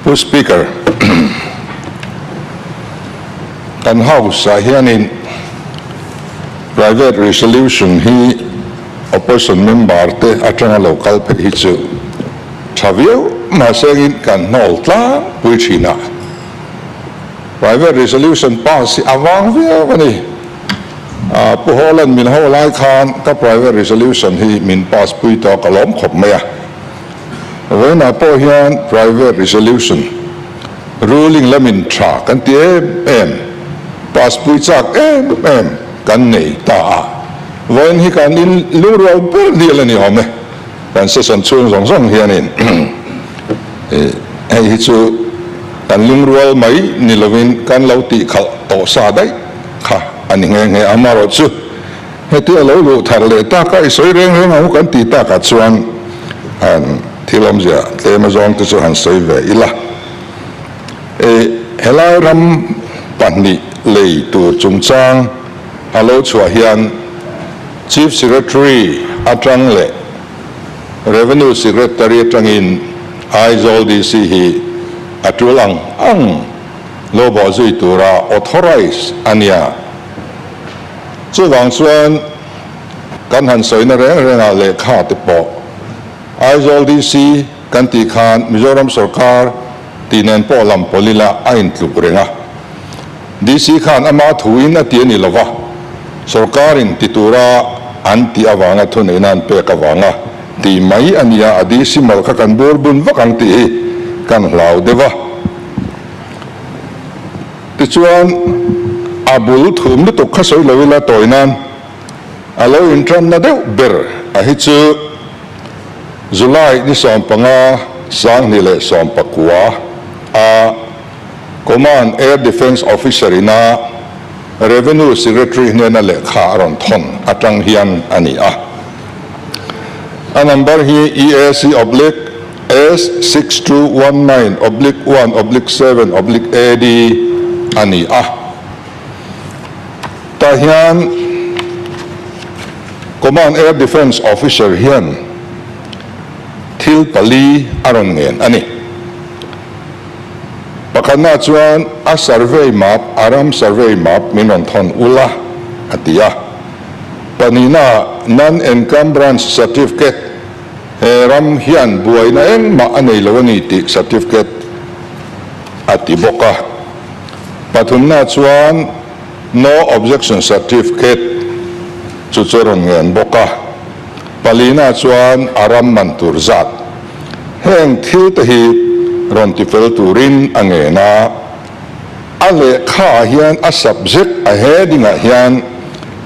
Pu Speaker, kan House ah hianin Private Resolution hi Opposition member te atanga lo kal phei hi chu tha viau mahsengin kan hnawl tlangpui thin a. Private Resolution pass hi a vang viau a ni. Pu Hawla'n min ho lai khan ka Private Resolution hi min pass pui tawh ka lawm khawp mai a. Vawiinah pawh hian Private Resolution ruling lamin tha kan ti em em, pass pui chak em em kan nei ta a. Vawiin hi kan in lungrual ber hnial a ni awm e. Kan session chhung zawng zawng hianin hei hi chu kan lungrual mai ni lovin kan lo tih khalh tawh sa daih kha a ni nghe nghe. Amaherawhchu heti a lo luh thar leh taka i sawi reng reng ang u kan tih takah chuan han thil awmzia tlem azawng te chu han sawi ve ila. Helai ram pahnih lei tur chungchang a lo chhuah hian Chief Secretary atang leh Revenue Secretary atangin Aizawl DC hi a tul ang ang lo bawhzui tura authorise a nia. Chuvang chuan kan han sawina reng rengah lehkha te pawh Aizawl DC kan tih khan Mizoram sawrkar tih nen pawh lam pawl ila a intluk reng a. DC khan ama thuin a ti a ni lova, sawrkarin ti tura an tih avanga thuneihna an pek avanga tih mai a nia, a DC mawlh kha kan bur bun vak ang tih hi kan hlau deuh a. Tichuan, a bul thum lutuk kha sawi lo ila tawi nan a lo intanna deuh ber a hi chu July ni 15, 2019 a Command Air Defence Officer ina Revenue Secretary hnena lehkha a rawn thawn atang hian a ni a. A number hi EAC oblique S6219 oblique 1 oblique 7 oblique AD a ni a. Tah hian Command Air Defence Officer hian thil pali a rawn ngen a ni. Pakhatna chuan a survey map, a ram survey map min rawn thawn ula a ti a. Pahnihna non-encumbrance certificate, he ram hian buaina engmah a nei lo a ni tih certificate a ti bawk a. Pathumna chuan no objection certificate chu chu a rawn ngen bawk a. Palina chuan a ram man tur zat heng thil te hi rawn ti fel turin a ngen a. A lehkha ah hian a subject a heading ah hian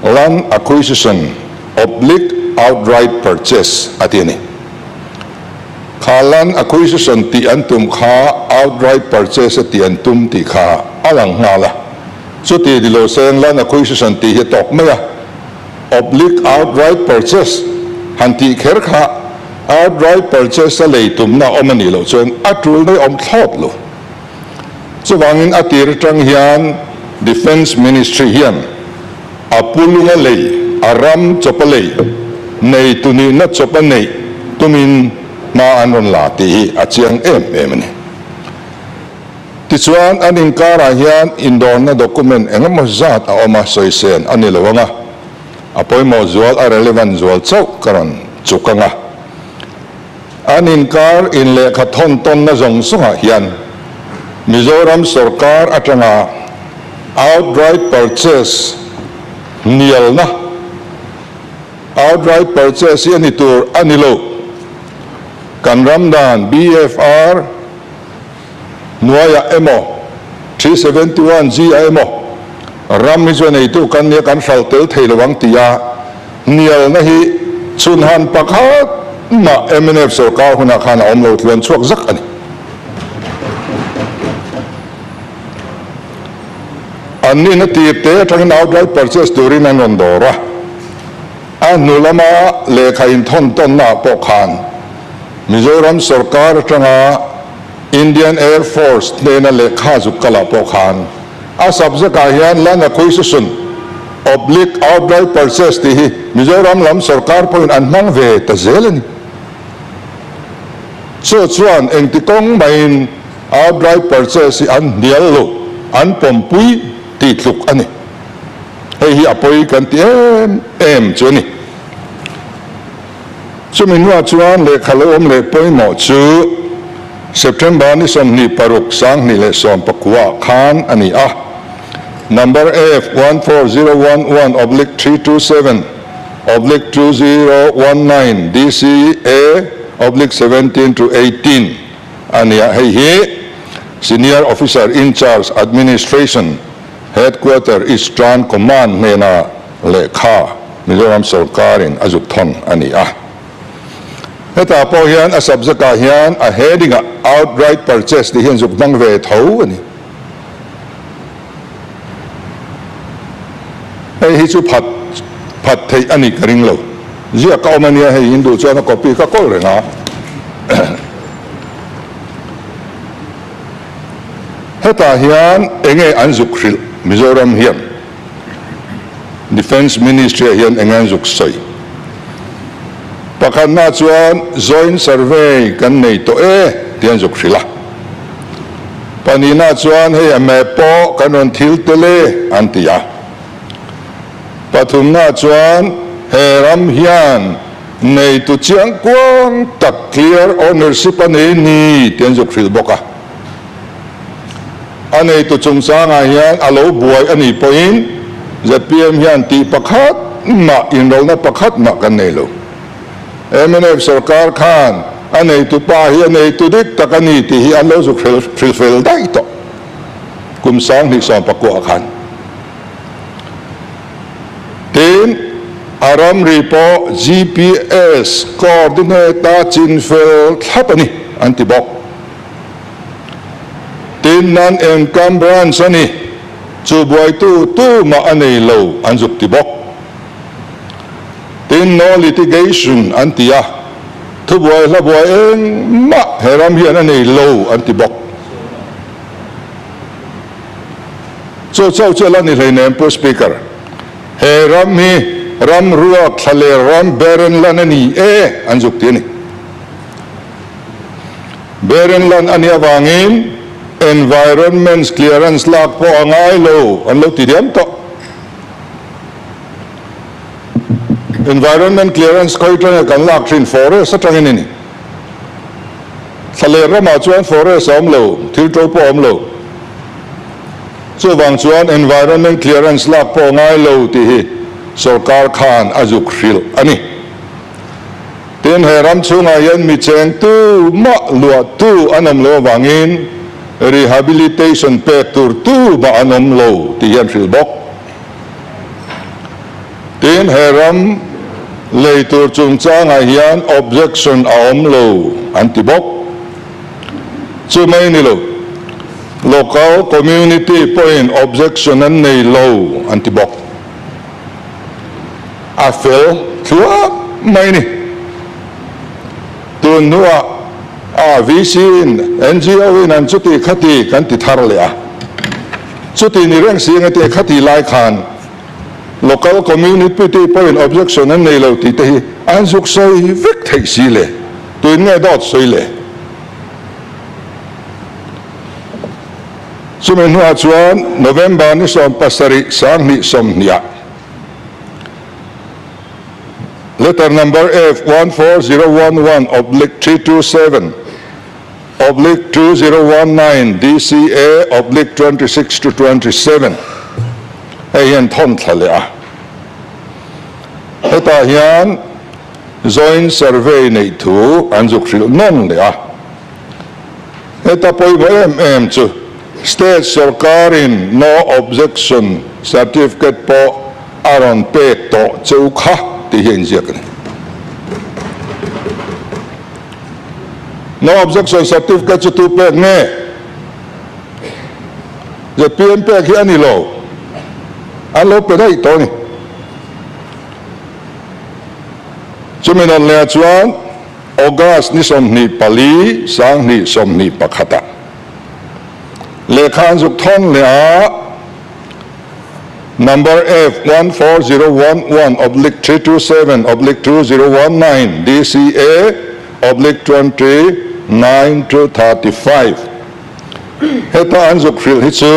Land Acquisition Oblique Outright Purchase a ti a ni. Kha land acquisition tih an tum kha outright purchase a tih an tum tih kha a lang nghal a. Chuti ni lo seng land acquisition tih hi a tawk mai a. Oblique outright purchase han tih kher kha outright purchase a lei tumna a awm a nih loh chuan a tul daih awm thlawt lo. Chuvangin a tir atang hian Defence Ministry hian a pulunga lei, a ram chawpa lei, nei tu nihna chawpa neih tumin hma an rawn la tih hi a chiang em em a ni. Tichuan, an inkarah hian indawrna document eng emaw zat a awm a, sawisen a ni lo ang a, a pawimawh zual, a relevant zual chauh ka rawn chuk ang a. An inkar in lehkha thawn tawnna zawng zawngah hian Mizoram sawrkar atanga outright purchase hnialna, outright purchase hi a ni tur a ni lo. Kan ram dan BFR hnuaiah emaw, 371 G ah emaw ram hi chu a neitu kan nia kan hralh tel thei lo ang tia Hnialna hi chhunhan pakhat mah mnf sorkar hunah khan a awm lo tluan chhuak zak a ni. An nihna tir te atangin outright purchase turin an rawn dawr a, a hnu lama lehkha inthawn tawnnaah pawh khan Mizoram sorkar atanga Indian Air Force hnena lehkha zuk kalah pawh khan A subject-ah hian land acquisition oblique outright purchase tih hi Mizoram lam sorkar pawhin an hmang ve ta zel a ni. Chu chuan engti kawng maiin outright purchase hi an hnial lo, an pawmpui tih tluk a ni. Hei hi a pawi kan ti em em chu a ni. Chumi hnuah chuan lehkha lo awm leh pawimawh chu September ni 26 2019 khan a ni a, Number F 14011 oblique 327 oblique 2019 DCA oblique 17 to 18 a ni a, hei hi Senior Officer in Charge Administration Headquarter Eastern Command hnena lehkha Mizoram sawrkarin a zuk thawn a ni a. Hetah pawh hian a subject ah hian a heading ah outright purchase tih hian zuk hmang ve tho a ni. Hei hi chu phat phat theih a nih ka ring lo. Ziak ka awm a nia hei in duh chuan a copy ka kawl reng a. Hetah hian enge an zuk hrilh Mizoram hian? Defence Ministry ah hian eng an zuk sawi? Pakhatna chuan Joint Survey kan nei tawh e tih an zuk hrilh a. Pahnihna chuan hei a map pawh kan rawn thil tel e an ti a. Pathumna chuan he ram hian neitu chiang kuang tak clear ownership a nei ni tih an zuk hrilh bawk a. A neitu chungchangah hian a lo buai a nih pawhin zpm hian tih pakhat mah, inrawlhna pakhat mah kan nei lo. Mnf sorkar khan a neitu pa hi a neitu dik tak a ni tih hi an lo zuk hrilhfel daih tawh kum 2019 khan. Tin, a ramri pawh GPS coordinate-a chinfel thlap a ni an ti bawk. Tin, nan encumbrance a ni, chu buaitu tu mah a nei lo an zuk ti bawk. Tin, no litigation an ti a, thubuai hlabuai engmah he ram hian a nei lo an ti bawk. Chu chauh chu a la ni hleinem Pu Speaker, he ram hi ram ruak thlaler ram barren land a ni e an zuk ti a ni. Barren land a nih avangin environment clearance lak pawh a ngai lo an lo ti diam tawh. Environment clearance khawi atanga kan lak thin forest atangin a ni. Thlaler ramah chuan forest a awm lo, thil to pawh a awm lo. Chuvang chuan environment clearance lak pawh a ngai lo tih hi sorkar khan a zuk hrilh a ni. Tin, he ram chhungah hian mi chengtu mah luahtu an awm lo avangin rehabilitation pek tur tu mah an awm lo tih hi an hrilh bawk. Tin, he ram lei tur chungchangah hian objection a awm lo an ti bawk. Chu mai ni lo, local community pawhin objection an nei lo an ti bawk. A fel thluak mai ni. Tun hnuah a VC in NGO in an chuti khati kan ti thar leh a. Chuti ni reng si engati khati lai khan local community pawhin objection an nei lo tih te hi an zuk sawi vek theih si le. Tuin nge dawt sawi le? Chumi hnuah chuan November ni 17 2020 ah Letter number F 14011 oblique 327 oblique 2019 DCA oblique 26 to 27 hei hian thawn thla leh a. Hetah hian Joint Survey neih thu an zuk hrilh nawn leh a. Heta pawimawh em em chu State sawrkarin No Objection Certificate pawh a rawn pek tawh cheu kha tih hi a inziak a ni. No Objection Certificate chu tu pek nge? Zpm pek hi a ni lo. An lo pe daih tawh a ni. Chumi nawn lehah chuan August ni 24, 2021 ah lehkha an zuk thawn leh a, Number F 14011 oblique 327 oblique 2019 DCA oblique 29 to 35. Heta an zuk hrilh hi chu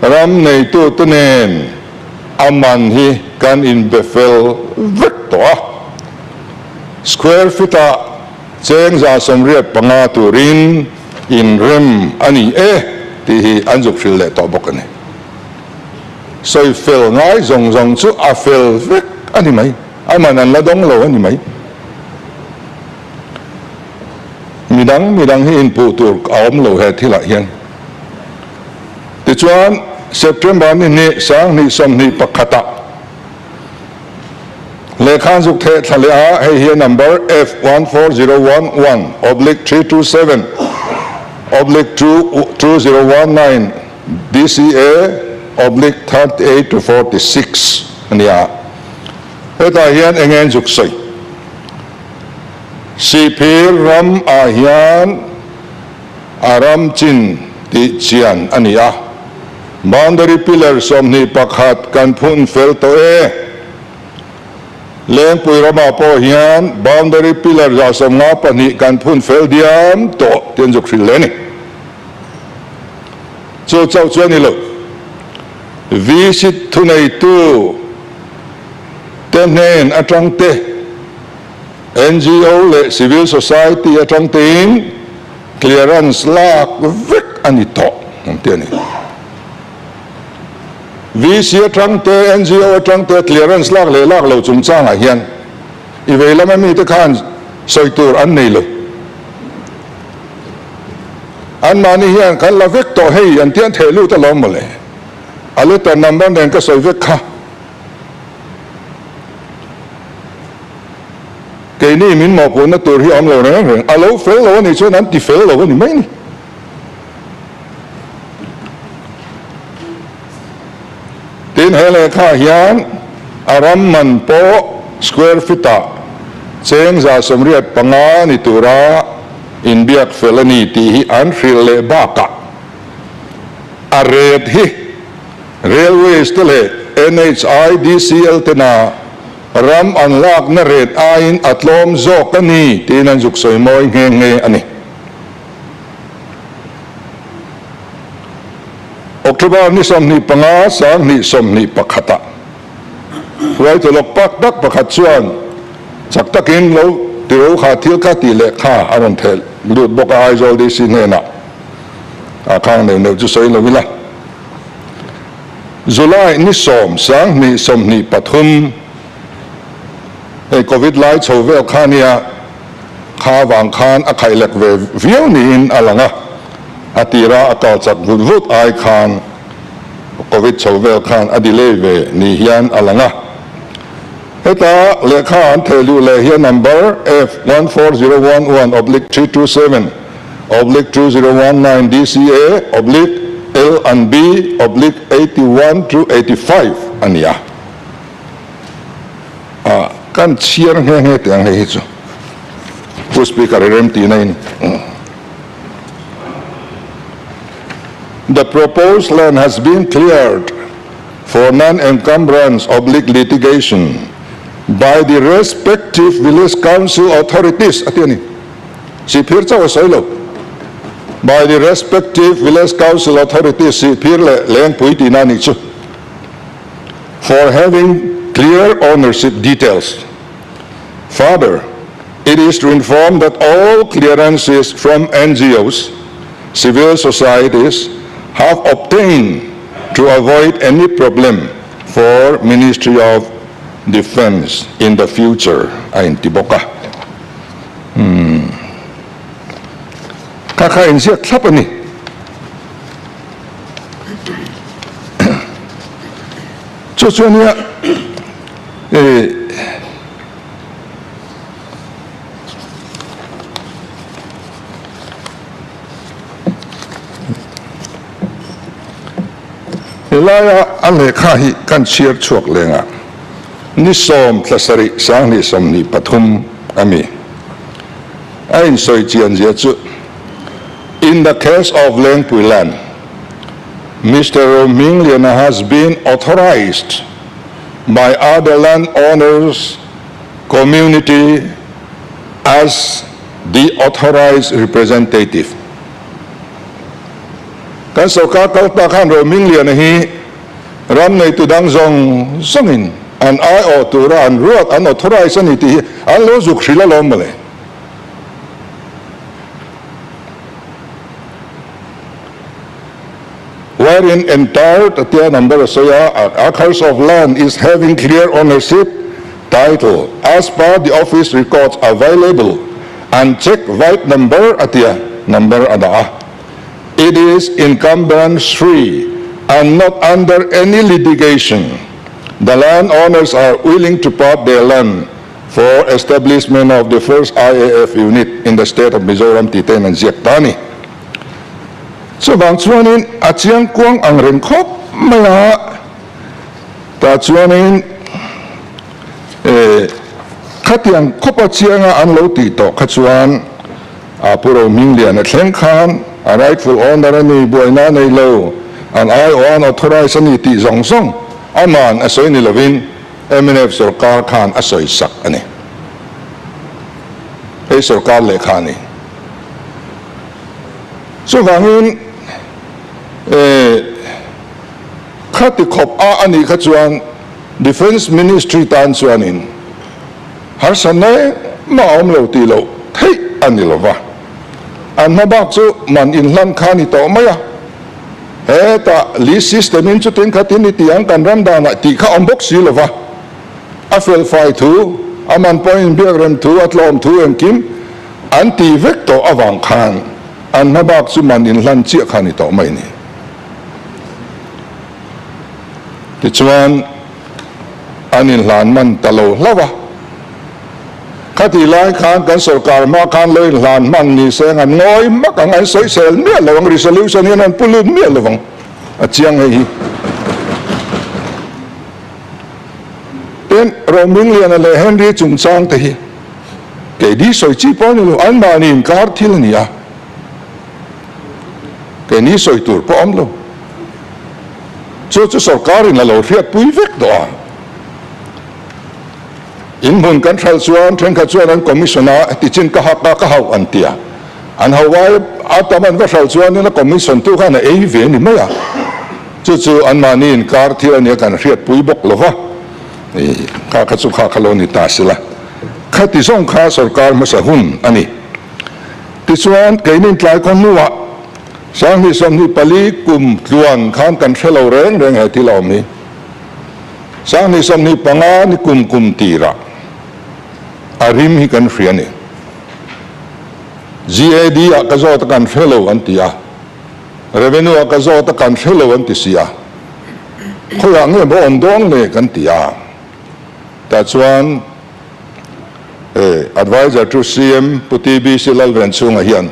ram neitute nen a man hi kan inbe fel vek tawh a. Square feet ah cheng 185 turin inrem a ni e tih hi an zuk hrilh leh tawh bawk a ni. Sawi fel ngai zawng zawng chu a fel vek a ni mai, a man an la dawng lo a ni mai. Midang midang hi inpuh tur a awm lo he thilah hian. Tichuan, September ni hnih 2021 ah lehkha an zuk theh thla leh a, hei hi a number F 14011 oblique 327 oblique 2019 DCA oblique 38 to 46 a ni a. Hetah hian eng nge an zuk sawi? Sihphir ram ah hian a ram chin tih chian a ni a, boundary pillar 21 kan phun fel tawh e. Lengpui ramah pawh hian boundary pillar 152 kan phun fel diam tawh tih an zuk hrilh leh a ni. Chu chauh chu a ni lo. VC thuneitu te hnen atang te, NGO leh civil society atang tein clearance lak vek a ni tawh an ti a ni. VC atang te, NGO atang te clearance lak leh lak lo chungchangah hian i vei lama mite khan sawi tur an nei lo. Anmahni hian kan la vek tawh hei an tian theh lut alawm mawle. A letter number nen ka sawi vek kha. Keini min mawhpuhna tur hi a awm lo reng reng. A lo fel lo a nih chuan an ti fel lo a ni mai ni. Tin, he lehkhaah hian a ram man pawh square feet ah cheng 185 ni tura inbiak fel a ni tih hi an hrilh leh bakah a ret hi Railways te leh NHIDCL tena ram an lakna ret aiin a tlawm zawk a ni tiin an zuk sawi mawi nghe nghe a ni. October ni 25, 2021 ah hruaitu lawk pak tak pakhat chuan chak takin lo tiro kha thil kha tih leh kha a rawn theh lut bawk a Aizawl DC hnenah a khang neuh neuh chu sawi lo ila. July ni 10, 2023 hei Covid lai chho vel kha nia kha avang khan a khaih lek ve viau niin a lang a, a tira a kal chak vut vut ai khan Covid chho vel khan a delay ve ni hian a lang a. Heta lehkha an theh luh leh hian number F 14011 oblique 327 oblique 2019 DCA oblique L and B oblique 81 to 85 a ni a. Ah, kan chhiar nghe nghe teh ang hei hi chu. Pu Speaker i rem tihna in. The proposed land has been cleared for non-encumbrance oblique litigation by the respective village council authorities a ti a ni. Sihphir chauh a sawi lo. By the respective village council authorities Sihphir leh Lengpui tihna a nih chu. For having clear ownership details. Further, it is to inform that all clearances from NGOs, civil societies have obtained to avoid any problem for Ministry of Defence in the future a inti bawk a. Umm. Kha kha inziak thlap a ni. Chu chu ania eh Helaia a lehkha hi kan chhiar chhuak lengah ni 10 thla 7 2023 a mi a insawi chian zia chu In the case of Lengpui land, Mister Rohmingliana has been authorised by other land owners community as the authorised representative. Kan sorkar kal ta khan Rohmingliana hi ram neitu dang zawng zawngin an aiawh tura an ruat, an authorize a ni tih hi an lo zuk hrilh alawm mawle. Wherein entire tia number a sawi a, acres of land is having clear ownership title as per the office records available and check vide number a tia number a dah a. It is encumbrance free and not under any litigation. The land owners are willing to part their land for establishment of the first IAF unit in the state of Mizoram tih tein an ziak ta a ni. Chuvang chuanin a chiang kuang ang reng khawp mai a, tah chuanin khatiang khawpa chianga an lo tih tawh kha chuan a Pu Rohmingliana thleng khan a rightful owner a ni, buaina a nei lo, an aiawh an authorise a ni tih zawng zawng aman a sawi ni lovin mnf sorkar khan a sawi sak a ni. Hei sorkar lehkha a ni. Chuvangin khati khawp a anih kha chuan Defence Ministry tan chuanin harsatna engmah a awm lo tih loh theih a ni lova. An hma bak chu man inhlan kha a ni tawh mai a. Hetah lease system in chutin khatin i ti ang kan ram danah tih kha awm bawk si lova. A felfai thu, a man pawhin inbiakrem thu, a tlawm thu engkim An ti vek tawh avang khan an hmabak chu man inhlan chiah kha a ni tawh mai ni. Tichuan, an inhlan man ta lo hlauh a. Khatih lai khan kan sorkar hma khan lo inhlan hman ni se an ngawi hmak ang, an sawisel miah lo ang, resolution hian an pu lut miah lo vang. A chiang hei hi. Tin, Rohmingliana leh Henry chungchang te hi Keini sawi chi pawh a ni lo, anmahni inkar thil a ni a, keini sawi tur pawh a awm lo. Chu chu sorkarin a lo hriatpui vek tawh a. In hmun kan hralh chuan thenkhat chuan an commission a, tichin ka hak a, ka hauh an ti a. An hauh ai a tam an va hralh chuanin a commission tu khan a ei ve a ni mai a. Chu chu anmahni inkar thil a nia kan hriatpui bawk lo va. Kha kha chu kha kha lo ni ta sila. Khati zawng kha sorkar hmasa hun a ni. Tichuan, keinin tlai khaw hnuah Sanghnih 24 kum tluan khan kan hre lo reng reng he thil a awm hi. Sanghnih 25 ni kum kum tirah a rim hi kan hria a ni. GAD ah ka zawt a kan hre lo an ti a, Revenue ah ka zawt a kan hre lo an ti si a, khawiah nge maw awm dawn le kan ti a. Tah chuan Adviser to CM Pu TBC Lalvenchhunga hian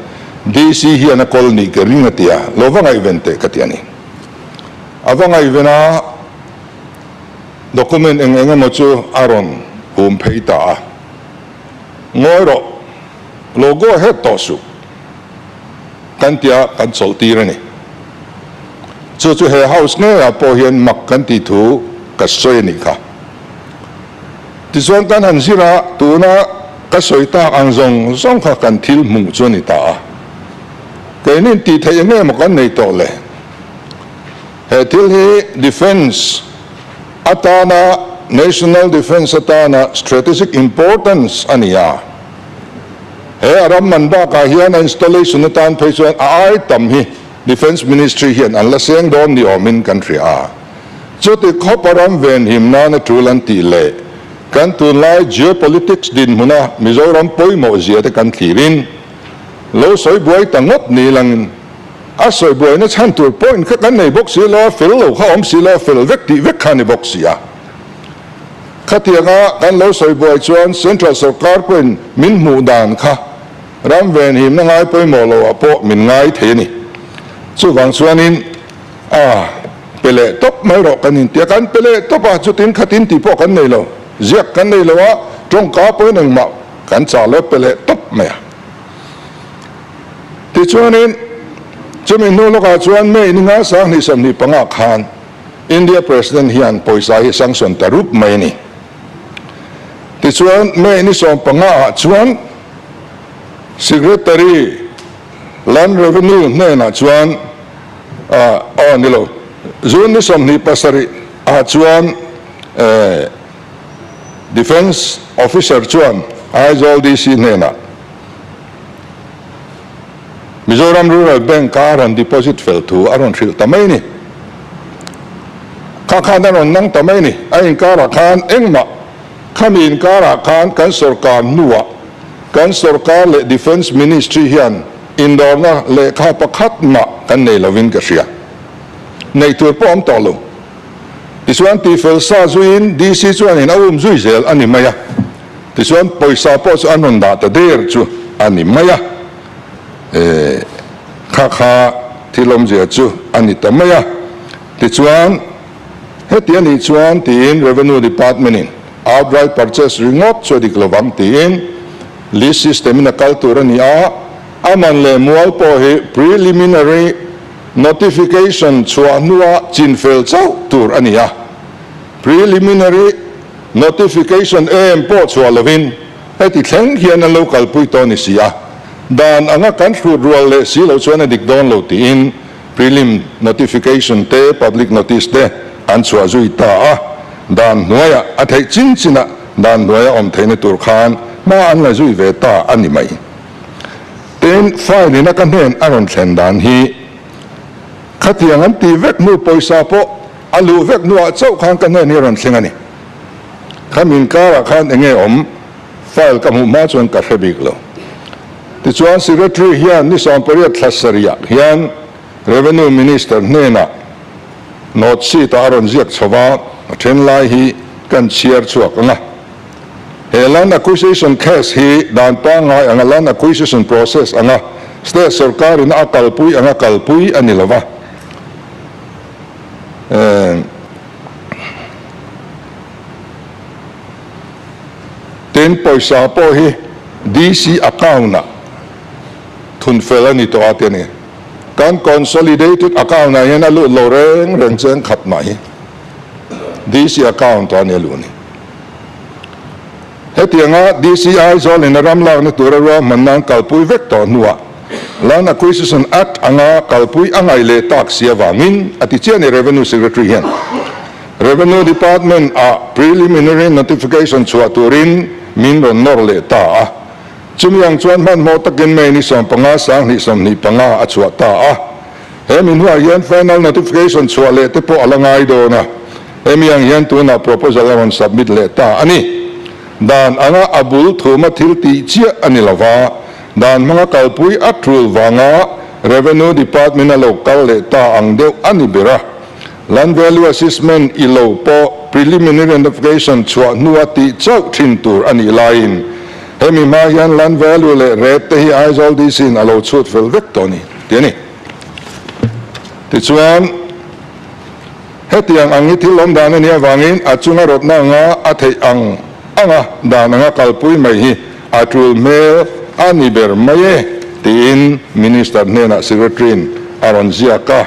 DC hian a kawl nih ka ring a ti a, lo va ngaihven teh ka ti a ni. A va ngaihven a, document eng eng emaw chu a rawn hum phei ta a. Ngawi rawh, lo go ahead tawh suh. Kan tia kan chawlh tir a ni. Chu chu he house ngeiah pawh hian mak kan tih thu ka sawi a nih kha. Tichuan kan han zir a, tuna ka sawi tak ang zawng zawng kha kan thil hmuh chu a ni ta a. Keinin tih theih eng emaw kan nei tawh le. He thil hi defence atana, national defence atana strategic importance a ni a. He a ram man bakah hian a installation atan phei chuan a ai tam hi Defence Ministry hian an la seng dawn ni awmin kan hria a. Chuti khawp a ram venhim nana tul an tih leh kan tunlai geopolitics dinhmuna Mizoram pawimawh zia te kan thlirin lo sawi buai ta ngawt ni langin a sawi buaina chhan tur point kha kan nei bawk si lo a, fel lo kha awm si lo a, fel vek tih vek kha ni bawk si a. Khatianga kan lo sawi buai chuan Central sorkar pawhin min hmuh dan kha ram venhimna ngai pawimawh loah pawh min ngai thei a ni. Chuvang chuanin a pe leh tawp mai rawh kan intia, kan pe leh tawp a, chutin khatin tih pawh kan nei lo, ziak kan nei lo a, tawngka pawhin engmah kan chah lo pe leh tawp mai a. Tichuanin chumi hnu lawkah chuan May ni nga 2025 khan, India President hian pawisa hi sanction ta rup mai a ni. Tichuan May ni 15 ah chuan Secretary Land Revenue hnenah chuan Aw ni lo, June ni 27 ah chuan Defence Officer chuan Aizawl DC hnenah Mizoram Rural Bank a rawn deposit fel thu a rawn hrilh ta mai a ni. Kha khan a rawn nang ta mai a ni. A inkarah khan engmah khami inkarah khan kan sorkar hnuah kan sorkar leh Defence Ministry hian indawrna lehkha pakhat mah kan nei lovin ka hria. Neih tur pawh awm tawh lo. Tichuan tihfel sa zuiin DC chuanin a um zui zel a ni mai a. Tichuan pawisa pawh chu an rawn dah ta der chu a ni mai a. Eh, kha kha thil awmzia chu a ni ta mai a. Tichuan heti a nih chuan tiin Revenue Department-in outright purchase ringawt chu a dik lovang tiin lease system-in a kal tur a ni a, a man leh mual pawh hi preliminary Notification chhuah hnua chinfel chauh tur a ni a, preliminary notification em pawh chhuah lovin heti thleng hian an lo kalpui tawh ni si a, dan anga kan hrut rual leh si loh chuan a dik dawn lo tiin prelim notification te public notice te an chhuah zui ta a, dan hnuaiah a theih chin chinah dan hnuaia awm theihna tur khan hma an la zui ve ta a ni mai. Tin, file ina ka hnen a rawn thlen dan hi khatiang an tih vek hnu pawisa pawh a luh vek hnuah chauh khan ka hnen hi a rawn thleng a ni. Khami inkarah khan enge awm file ka hmuh hma chuan ka hre bik lo. Tichuan Secretary hian ni 18 thla sarihah hian Revenue Minister hnenah note sheet ah a rawn ziak chho va, a then lai hi kan chhiar chhuak ang a. He land acquisition case hi dan pangngai anga land acquisition process anga state sorkar in a kalpui anga kalpui a ni lova. Tin, pawisa pawh hi DC account ah thun fel a ni tawh a ti a ni. Kan consolidated account ah hian a lut lo reng reng cheng khat mah hi DC account ah a ni a luh ni. Hetianga DC Aizawl-in a ram lakna tura ruahman nan kalpui vek tawh hnuah Land Acquisition Act anga kalpui a ngaih leh tak si avangin a ti chiah a ni Revenue Secretary hian Revenue Department ah preliminary notification chhuah turin min rawn nawr leh ta a. Chumi ang chuan hmanhmawh takin May ni 15 2025 a chhuah ta a. He mi hnuah hian final notification chhuah leh te pawh a la ngai dawn a. Hemi ang hian tunah proposal a rawn submit leh ta a ni. Dan anga a bul thuma thil tih chiah a ni lova, dan hmanga kalpui a tul vanga Revenue Department a lo kal leh ta ang deuh a ni ber a. Land Value Assessment i lo pawh preliminary notification chhuah hnua tih chauh thin tur a nih laiin hemi hma hian land value leh rate te hi Aizawl DC in a lo chhut fel vek tawh a ni, ti a ni. Tichuan. Hetiang ang hi thil awm dan a nih avangin a chunga rawtna anga a theih ang anga dan anga kalpui mai hi a tul hmel a ni ber mai e, tiin Minister hnenah Secretary-in a rawn ziak a.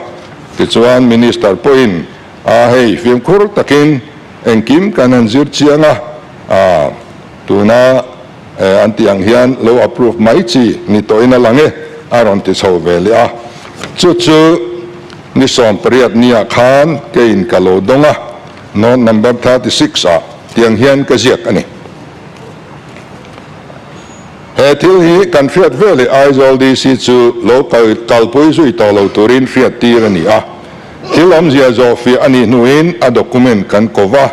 Tichuan Minister pawhin a hei fimkhur takin engkim kan han zir chiang a, tuna an tih ang hian lo approve mai chi ni tawhin a lang e, a rawn ti chho ve leh a. Chu chu ni 18 niah khan keiin ka lo dawng a, note number 36 ah tiang hian ka ziak a ni. He thil hi kan hriat ve leh Aizawl DC chu lo kalpui zui tawh lo turin hriat tir a ni a. Thil awmzia zawhfiah a nih hnuin a document kan ko va.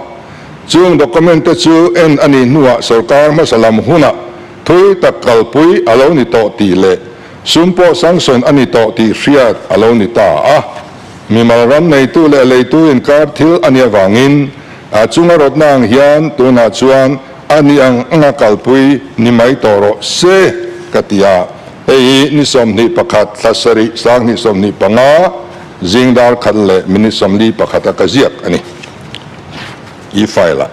Chung document te chu en a nih hnuah sorkar hmasa lam hunah thui tak kalpui a lo ni tawh tih leh sum pawh sanction a ni tawh tih hriat a lo ni ta a. Mimal ram neitu leh leitu inkar thil a nih avangin a chunga rawtna ang hian tunah chuan a ni ang anga kalpui ni mai tawh rawh se ka ti a. Hei hi ni 21 thla sarih 2025 zing dar khat leh minute 41 a ka ziak a ni. E-file ah.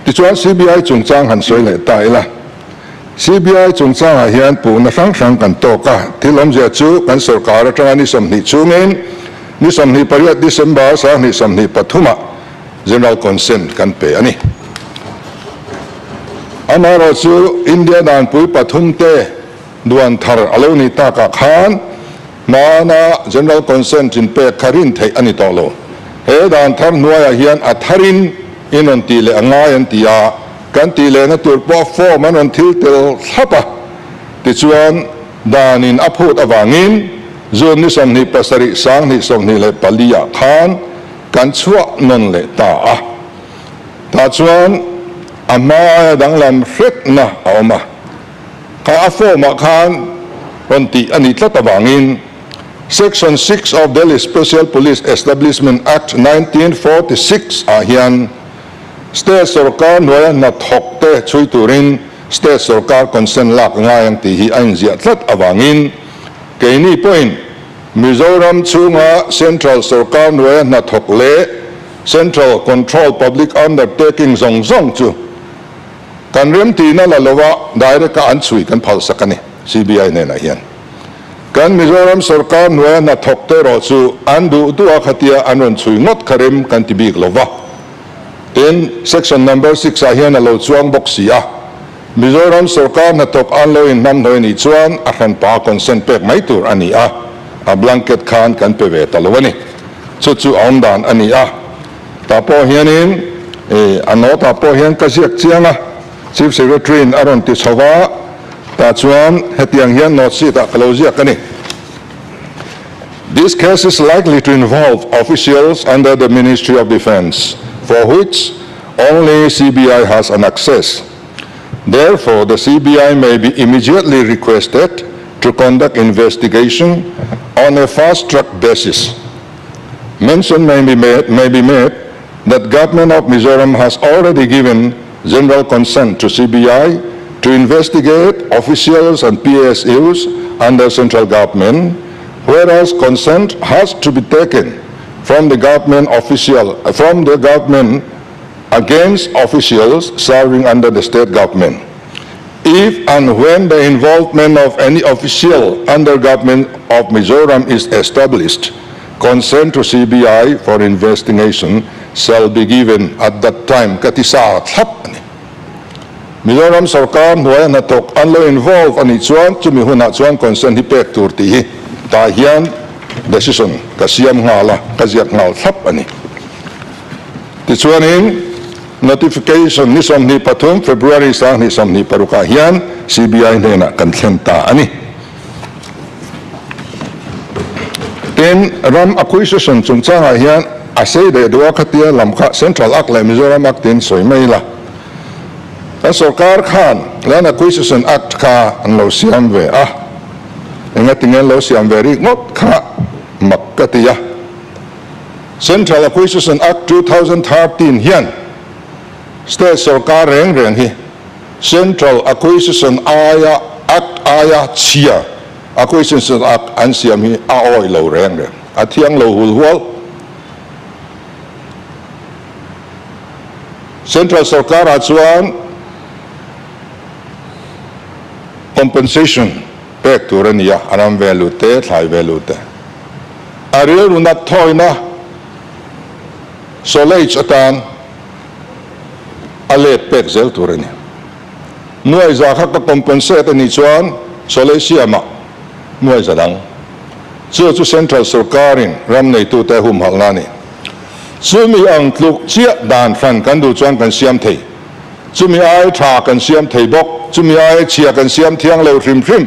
Tichuan CBI chungchang han sawi leh ta ila. CBI chungchangah hian puhna hrang hrang kan tawk a, thil awmzia chu kan sorkar atanga ni 20 chungin ni 28 December 2023 ah General Consent kan pe a ni. Amaherawhchu India danpui pathum te duan thar a lo nih takah khan. Hmana General Consent in pek kha rin theih a ni tawh lo. He dan thar hnuaiah hian a tharin in rawn tih leh a ngai an ti a, kan tih lehna tur pawh form an rawn thil tel thlap a. Tichuan, danin a phut avangin June ni 27 2024 ah khan kan chhuah nawn leh ta a. Tah chuan a hma aia danglam hretna a awm a. Kha a form ah khan rawn tih a nih tlat avangin Section 6 of Delhi Special Police Establishment Act 1946 ah hian State sorkar hnuaia hnathawk te chhui turin State sorkar consent lak a ngai ang tih hi a inziah tlat avangin keini pawhin Mizoram chhunga Central sorkar hnuaia hnathawk leh Central Control Public Undertaking zawng zawng chu kan remtihna la lova direct a an chhui kan phalsak a ni CBI hnenah hian. Kan Mizoram sorkar hnuaia hnathawk te erawh chu an duh duh a khatia an rawn chhui ngawt kha rem kan ti bik lova. Tin, Section number six ah hian a lo chuang bawk si a, Mizoram sorkar hnathawk an lo inhnamhnawih nih chuan a hranpa consent pek mai tur a ni a, a blanket khan kan pe ve ta lo a ni. Chu chu a awm dan a ni a. Tah pawh hianin a note ah pawh hian ka ziak chiang a, Chief Secretary in a rawn ti chho va, tah chuan hetiang hian note sheet ah ka lo ziak a ni. This case is likely to involve officials under the Ministry of Defence for which only CBI has an access. Therefore, the CBI may be immediately requested to conduct investigation on a fast-track basis. Mention may be made, may be made that government of Mizoram has already given general consent to CBI to investigate officials and PSUs under central government, whereas consent has to be taken from the government official from the government against officials serving under the state government. If and when the involvement of any official under government of Mizoram is established, consent to CBI for investigation shall be given at that time ka ti sa thlap a ni. Mizoram sorkar hnuaia hnathawk an lo involve a nih chuan chumi hunah chuan consent hi pek tur tih hi tah hian decision ka siam nghal a, ka ziak nghal thlap a ni. Tichuanin notification ni 23 February 2026 ah hian CBI hnenah kan thlen ta a ni. Tin, ram acquisition chungchangah hian a sei leh duh a khatia lam kha Central Act leh Mizoram Act tiin sawi mai ila. Kan sorkar khan Land Acquisition Act kha an lo siam ve a, engatinge an lo siam ve rik ngawt kha mak ka ti a. Central Acquisition Act 2013 hian State sorkar reng reng hi Central Acquisition aia Act aia chhia Acquisition Act an siam hi a awih lo reng reng, a thiang lo hul hual. Central sorkarah chuan compensation pek tur a ni a, a ram value te, thlai value te. A rilru nat thawina sawlage atan a let pek zel tur a ni. Nuaiza kha ka compensate a nih chuan sawlage siamah nuaiza dang. Chu chu Central sorkarin ram neitute a humhalhna a ni. Chumi ang tluk chiah dan hran kan duh chuan kan siam thei. Chumi ai tha kan siam thei bawk. Chumi ai chhia kan siam thiang lo hrim hrim.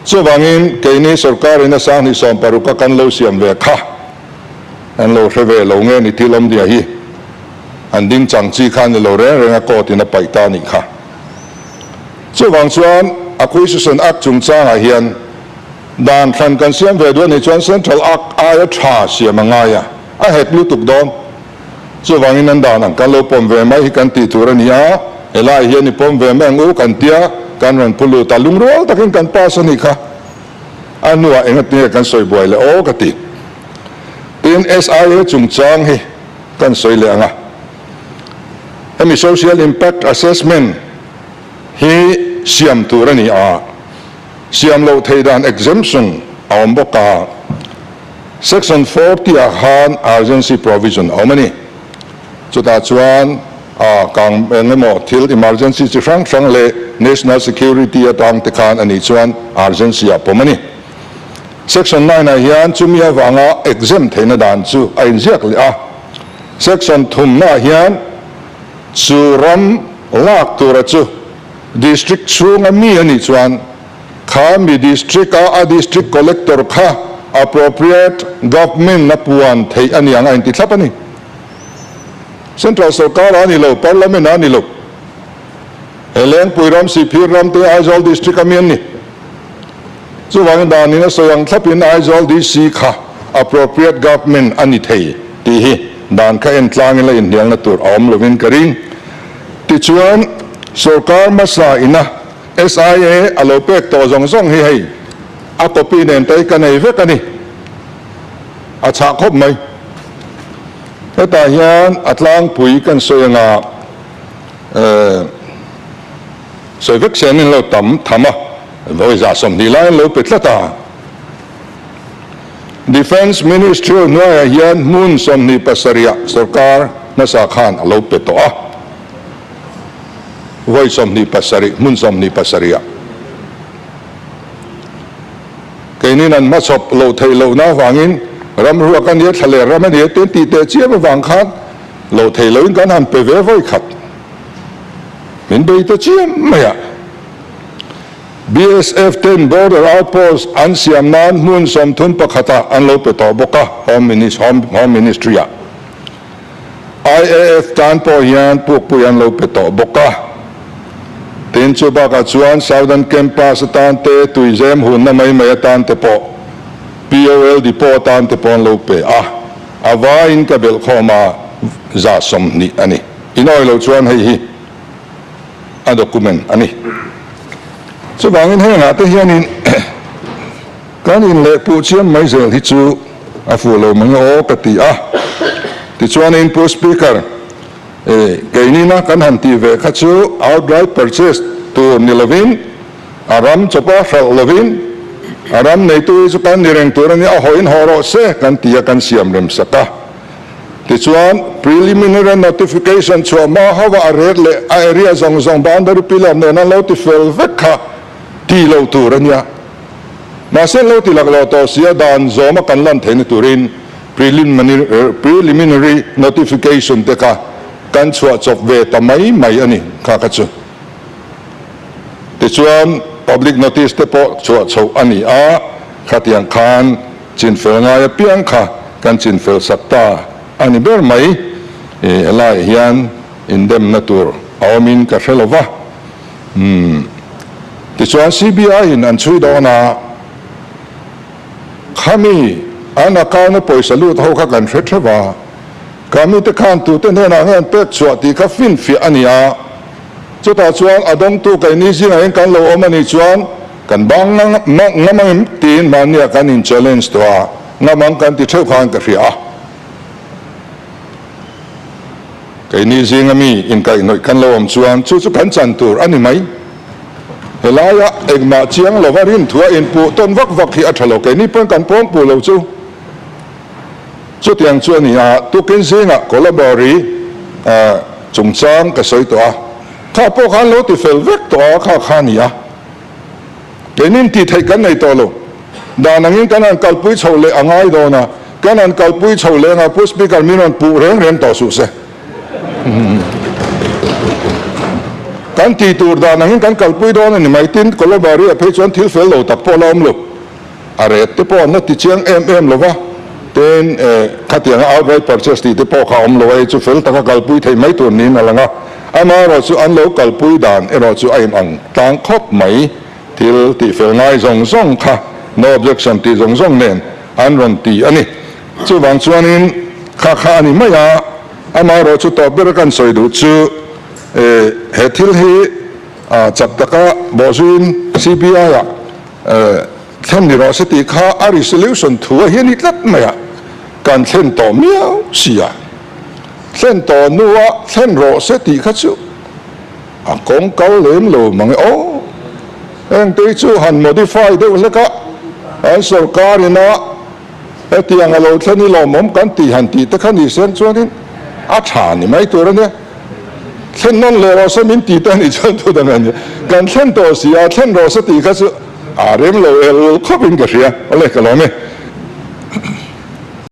Chuvangin keini sorkarin a 2016 a kan lo siam ve kha an lo hre ve lo nge ni thil awmzia hi an ding chang chi kha ni lo reng reng a court in a paih ta anih kha. Chuvang chuan Acquisition Act chungchangah hian Dan hran kan siam ve duh a nih chuan Central Act aia tha siam a ngai a, a hek lutuk dawn. Chuvangin an dan ang kan lo pawm ve mai hi kan tih tur a ni a, helai hian i pawm ve mai ang u kan tia kan rawn pu lut a, lungrual takin kan pass a nih kha. A hnuah engatinge kan sawi buai leh aw ka ti. Tin, SIA chungchang hi kan sawi leh ang a, hemi Social Impact Assessment hi siam tur a ni a, Siam loh theih dan exemption a awm bawk a, Section 40 ah khan urgency provision a awm a ni. Chutah chuan a kang eng emaw thil emergency chi hrang hrang leh national security atang te khan a nih chuan urgency ah pawm a ni. Section 9 ah hian chumi avanga exempt theihna dan chu a inziak leh a. Section thumnaah hian chu ram lak tura chu District chhunga mi a nih chuan kha mi District a a District Collector kha appropriate Government a puan theih a ni ang a inti thlap a ni. Central sorkar a ni lo, Parliament a ni lo. He Lengpui ram, Sihphir ram te Aizawl District a mi an ni. Chuvangin danin a sawi ang thlapin Aizawl DC kha appropriate Government a ni thei tih hi dan kha en tlangin la inhnialna tur a awm lovin ka ring. Tichuan, sorkar hmasa ina SIA a lo pek tawh zawng zawng hi hei a copy nen te hi ka nei vek a ni. A chhah khawp mai. Hetah hian a tlangpui kan sawi anga eh. Sawi vek se an inlo tam tham a, vawi 120 lai an lo pe tlat a. Defence Ministry hnuaiah hian hmun 27 ah sorkar hmasa khan a lo pe tawh a, vawi 27, hmun 27 ah. Keinin an hmachhawp loh theih lohna avangin ram ruak a nia, thlaler ram a nia te an tih teh chiam avang khan loh theih lohin kan han pe ve vawi khat. Min bei ta chiam mai a. BSF ten border outpost an siam nan hmun 31 ah an lo pe tawh bawk a, Home Home Ministry ah. IAF tan pawh hian pukpui an lo pe tawh bawk a. Tin, chu bakah chuan Southern Campus atan te, tuizem hunna mai mai atan te pawh, POL depot atan te pawh an lo pe a. A vaiin ka belhkhawm a 120 a ni. Inawi lo chuan hei hi a document a ni. Chuvangin hengah te hianin kan inlehpuh chiam mai zel hi chu a fuh lo mang e aw ka ti a. Tichuanin Pu Speaker, keinina kan han tih ve kha chu outright purchase tur ni lovin, a ram chawpa hralh lovin, a ram neitu hi chu kan ni reng tur a ni, a hawiin haw rawh se kan ti a, kan siam rem sak a. Tichuan, preliminary notification chhuah hma hauha a ret leh a area zawng zawng boundary pillar nen an lo ti fel vek kha ti lo tur a nia. Mahse an lo ti laklawh tawh si a, dan zawma kan lan theihna turin preliminary notification te kha kan chhuah chawp ve ta mai mai a ni kha kha chu. Tichuan, public notice te pawh chhuah chhoh a ni a, khatiang khan Chinfel ngai apiang kha kan chinfel sak ta a ni ber mai. Helaiah hian indemna tur a awmin ka hre lo va. Umm. Tichuan CBI in an chhui dawn a, khami an account a pawisa lut ho kha kan hre theuh a, khami te khan tute hnenah nge an pek chhuah tih kha finfiah a ni a. Chutah chuan a dawngtu keini zingah hian kan lo awm a nih chuan Kan bang ngam ang tiin mahnia kan in challenge tawh a, ngam ang kan ti theuh khan ka hria a. Keini zinga mi inkaihhnawih kan lo awm chuan chu chu kan chan tur a ni mai. Helaia engmah chiang lova rinthua inpuh tawn vak vak hi a tha lo, keini pawn kan pawngpuh lo chu. Chutiang chu a ni a, tukin zingah Kolabari chungchang ka sawi tawh a, kha pawh khan lo ti fel vek tawh a, kha kha a ni a. Keinin tih theih kan nei tawh lo. Dan angin kan han kalpui chho leh a ngai dawn a, kan han kalpui chho leh anga Pu Speaker min rawn puh reng reng tawh suh se. Kan tih tur dan angin kan kalpui dawn a ni mai. Tin, Kolobari-ah phei chuan thil fel lo tak pawh la awm lo. A ret te pawh an la ti chiang em em lo va, tin khatianga outright purchase tih te pawh kha a awm lo a, hei chu fel taka kalpui theih mai tur niin a lang a. Amaherawh chu an lo kalpui dan erawh chu a inang tlang khawp mai, thil tihfel ngai zawng zawng kha no objection tih zawng zawng nen an rawn ti a ni. Chuvang chuanin kha kha a ni mai a, amaherawh chu tawp bera kan sawi duh chu he thil hi chak taka bawhzuiin CBI-ah Thlen ni rawh se tih kha a resolution thu a hian i tlat mai a, kan thlen tawh miau si a. Thlen tawh hnua thlen rawh se tih kha chu a kawng kal lem lo mang e aw. Hengte hi chu han modify deuh hlek a, an sorkar ina hetiang a lo thlen hi lawmawm kan tih han tih te kha ni sen chuanin a tha ni mai tur a nia. Thlen nawn leh rawh se min ti te a nih chuan thu dang a ni. Kan thlen tawh si a, thlen rawh se tih kha chu. a rem lo el ul khawpin ka hria. Awle ka lawm e.